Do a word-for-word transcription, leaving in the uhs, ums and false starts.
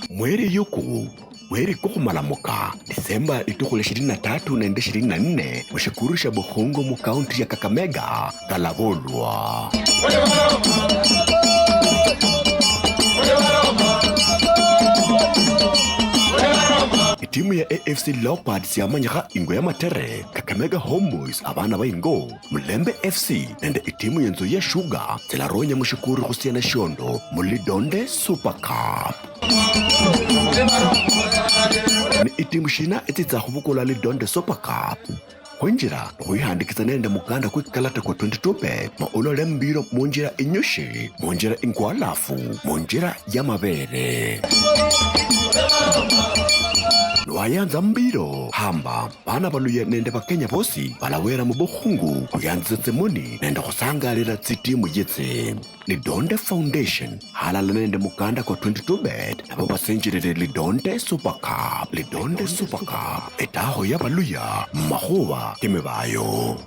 Mweri yuku, mweri kukhumalamuka, Disemba litukhu lia ishirini na tatu nende ishirini na nne, mushikuru shia Bukhungu mu kaunti ya Kakamega, kalabolwa. Itimu ya A F C Leopards yamanyikha ingo ya Matere, Kakamega Homeboys, abana ba ingo, Mulembe F C nende itimu yenzu ya Sugar tsilaronya mushikuru khusiana shiondo mu Lidonde Super Cup. Ni itimu shina itsitsa khubukula Lidonde Super Cup? Khwinjira khwihandikitsa nende mukanda kwe kalata kwa twenty-two bet, ma ulole mbiro munjira inyoshi, munjira ingwalafu, munjira ya mabere. Niwayanza mbiro, hamba bana baluya nende Bakenya bosi balawera mu bukhungu khuyanzitsa tsimoni nende khusangalira tsitimu yitsi. Lidonde Foundation, halala nende mukanda kwa twenty-two bet, nabo basenjirire Lidonde Super Cup. Lidonde Super Cup, etaho ya baluya mu makhuwa kemibayo.